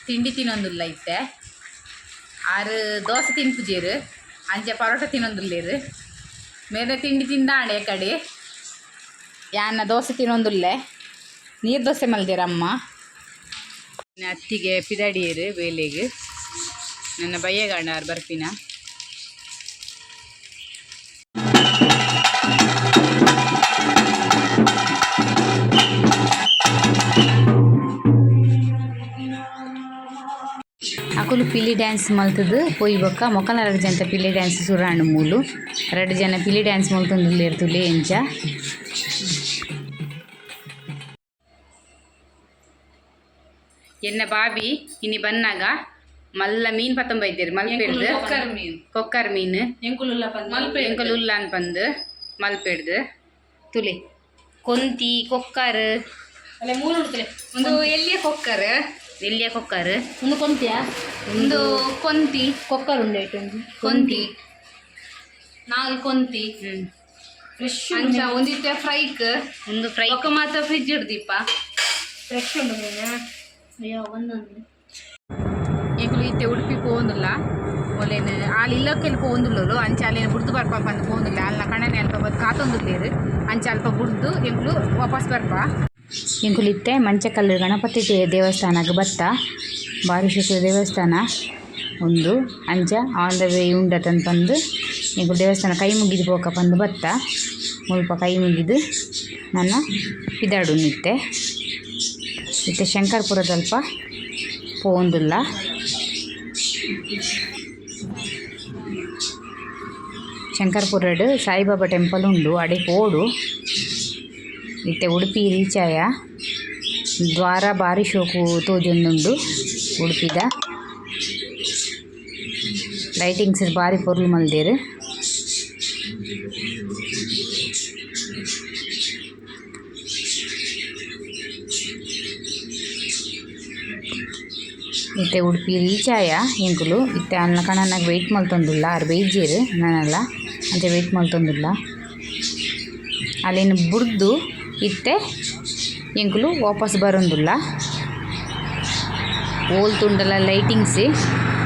ತಿಂಡಿ ತಿನ್ನೊಂದುಲ್ಲ ಇತ್ತೆ. ಆರು ದೋಸೆ ತಿನ್ಪುಜೇರು, ಅಂಚೆ ಪರೋಟ ತಿನ್ನೊಂದುಲ್ಲೇರು. ಮೇರೆ ತಿಂಡಿ ತಿಂದಾಂಡೆ ಕಡೆ. ಯಾನ ದೋಸೆ ತಿನ್ನೊಂದುಲ್ಲೆ. ನೀರು ದೋಸೆ ಮಲ್ದೇರಮ್ಮ. ಅತ್ತಿಗೆ ಪಿದಡಿಯರು ಬೇಲೆಗ್. ನನ್ನ ಬಯ್ಯಗಾಂಡ ಬರ್ಪಿನ. ಅಕುಲು ಪಿಲಿ ಡ್ಯಾನ್ಸ್ ಮಲ್ತದು ಪೋಯಿ ಬೊಕ್ಕ ಮೊಕಲ್ನ ರಡ್ಡ್ ಜನತ ಪಿಲಿ ಡ್ಯಾನ್ಸ್ ಸುರಾಂಡ್. ಮೂಲು ರಡ್ಡ್ ಜನ ಪಿಲಿ ಡ್ಯಾನ್ಸ್ ಮಲ್ತೊಂದುಲ್ಲೆರ್, ತೂಲೆ ಎಂಚ. ಎನ್ನ ಬಾಬಿ ಇನಿ ಬನ್ನಾಗ ಮಲ್ಲ ಮೀನ್ ಪತ್ತೊಂಬೈತೇರು ಮಲ್ಪೆಡ್ದು. ಕೊಕ್ಕರ್ ಮೀನ್. ಕೊಕ್ಕರ್ ಮೀನ್. ಎಂಕುಲುಲ್ಲ ಪಂದ್ ಮಲ್ಪೆ. ಎಂಕುಲು ಉಲ್ಲಾನ್ ಪಂದ್ ಮಲ್ಪೆಡ್ದು. ತುಲೆ, ಕೊಂತಿ, ಕೊಕ್ಕರ್. ಅಲ್ಲೇ ಮೂರು ಉಡ್ತಲೆ. ಒಂದು ಎಲ್ಲಿಯ ಕೊಕ್ಕರ್. ಎಲ್ಲಿಯ ಕೊಕ್ಕರ್. ಒಂದು ಕೊಂತಿಯಾ? ಒಂದು ಕೊಂತಿ. ಕೊಕ್ಕರ್ ಉಂಡು ಒಂಜಿ. ಕೊಂತಿ. ನಾಲ್ ಕೊಂತಿ. ಫ್ರೆಶ್. ಅಂಚ ಒಂದಿತ್ತೆ ಫ್ರೈಕ್. ಒಂದು ಫ್ರೈ. ಬೊಕ್ಕ ಮಾತ ಫ್ರಿಜ್ ಇಡ್ದೀಪ. ಫ್ರೆಶ್ ಉಂಡು ಮೀನು. ಅಯ್ಯೋ, ಒಂದೊಂದು. ಎಂಕುಲು ಇತ್ತೆ ಉಡುಪಿ ಪೋವೊಂದುಲ್ಲ. ಒಲೇನು ಆಲ್ ಇಲ್ಲಕ್ಕೆಲ್ ಪೋವೊಂದುಲ್ಲೋಲು. ಅಂಚ ಅಲ್ಲೇನು ಬುಡ್ದು ಬರ್ಪ ಪಂದ್ ಪೋವೊಂದುಲ್ಲ. ಅಲ್ನ ಕಣನೆ ಅಲ್ಪ ಬತ್ ಕಾತೊಂದುಲ್ಲೇರು. ಅಂಚ ಅಲ್ಪ ಬುಡ್ದು ಎಂಕುಲು ವಾಪಸ್ ಬರ್ಪ. ಎಂಕುಲು ಇತ್ತೆ ಮಂಚಕಲ್ಲು ಗಣಪತಿ ದೇವಸ್ಥಾನಗ್ ಬತ್ತ. ಬಾರಿ ಶೋಕುದ ದೇವಸ್ಥಾನ ಉಂದು. ಅಂಚ ಆನ್ ದ ವೇ ಉಂಡತನ್ ಪಂದ್ ಎಂಕುಲು ದೇವಸ್ಥಾನ ಕೈ ಮುಗಿದ್ ಪೋಕ ಪಂದ್ ಬತ್ತ. ಮುಲ್ಪ ಕೈ ಮುಗಿದ್ ನನ ಪಿದಾಡುನಿತ್ತೆ. ಇತ್ತೆ ಶಂಕರ್ಪುರದಲ್ಪ ಪೋವೊಂದುಲ್ಲ. ಶಂಕರ್ಪುರಡ್ ಸಾಯಿಬಾಬಾ ಟೆಂಪಲ್ ಉಂಡು, ಅಡೆ ಪೋಡು. ಇತ್ತೆ ಉಡುಪಿ ರೀಚ್ ಆಯ. ದ್ವಾರ ಬಾರಿ ಶೋಕು ತೋಜೊಂದುಂಡು. ಉಡುಪಿದ ಲೈಟಿಂಗ್ಸ್ ಬಾರಿ ಪೊರ್ಲು ಮಲ್ದೆರ್. ಇತ್ತೆ ಉಡುಪಿ ರೀಚ್ ಆಯ ಎಂಕುಲು. ಇತ್ತೆ ಅಲ್ನ ಕಣನಗ್ ವೇಟ್ ಮಲ್ತೊಂದುಲ್ಲ. ಆರ್ ಬೈಜೆರ್ ನನಲ, ಅಂಚ ವೇಟ್ ಮಲ್ತೊಂದುಲ್ಲ. ಅಲೆನ್ ಬುಡ್ದು ಇತ್ತೆ ಎಂಕುಲು ವಾಪಸ್ ಬರೊಂದುಲ್ಲ. ಓಲ್ ತೂಂಡಲ ಲೈಟಿಂಗ್ಸ್.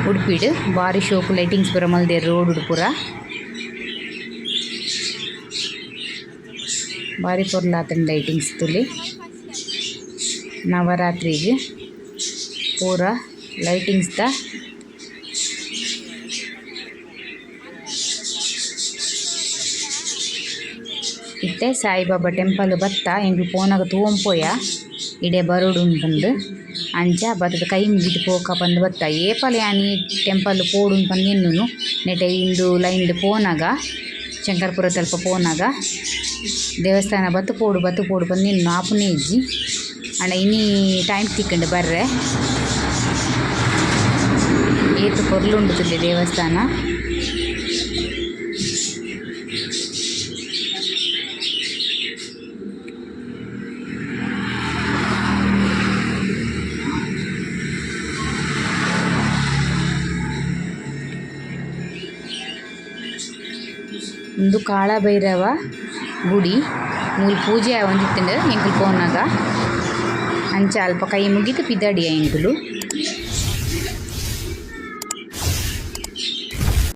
ಉಡುಪಿಡ್ ಬಾರಿ ಶೋಕು ಲೈಟಿಂಗ್ಸ್ ಪೂರ ಮಲ್ದೆರ್ ರೋಡ್ ಪೂರ. ಬಾರಿ ಪೊರ್ಲಾತುಂಡು ಲೈಟಿಂಗ್ಸ್, ತೂಲೆ. ನವರಾತ್ರಿಗ್ ಪೂರ ಲೈಟಿಂಗ್ಸ್ ದ. ಇತ್ತೆ ಸಾಯಿಬಾಬಾ ಟೆಂಪಲ್ ಬತ್ತ. ಎಂಕುಲು ಪೋನಗ ತೂವೊಂಪೋಯ ಇಡೆ ಬರೊಡು ಪಂದ್. ಅಂಚ ಬತ್ತುದು ಕೈ ಮುಗಿದ್ ಪೋಕ ಪಂದ್ ಬತ್ತ. ಏಪಲ ಯಾನ್ ಈ ಟೆಂಪಲ್ ಪೋಡು ಪಂದ್ ಎನ್ನುನು. ನೆಟೆ ಇಂದು ಲೈನ್ ಡ್ ಪೋನಗ, ಶಂಕರಪುರದಲ್ಪ ಪೋನಗ ದೇವಸ್ಥಾನ ಬತ್ತ್ ಪೋಡು, ಬತ್ತ್ ಪೋಡು ಪಂದ್ ಎನ್ನುನು, ಆಪುನೆ ಇಜ್ಜಿ. ಆಂಡ ಇನಿ ಟೈಮ್ ತಿಕ್ಕುಂಡು ಬರ್ರೆ. ಏತ್ ಪೊರ್ಲುಂಡು ತೂಲೆ ದೇವಸ್ಥಾನ. ಉಂದು ಕಾಳಭೈರವ ಗುಡಿ. ಮೂಲು ಪೂಜೆ ಆವೊಂದಿತ್ತುಂಡು ಎಂಕುಲು ಪೋನಗ. ಅಂಚ ಅಲ್ಪ ಕೈ ಮುಗಿದ್ ಪಿದಡಿಯ ಎಂಕುಲು.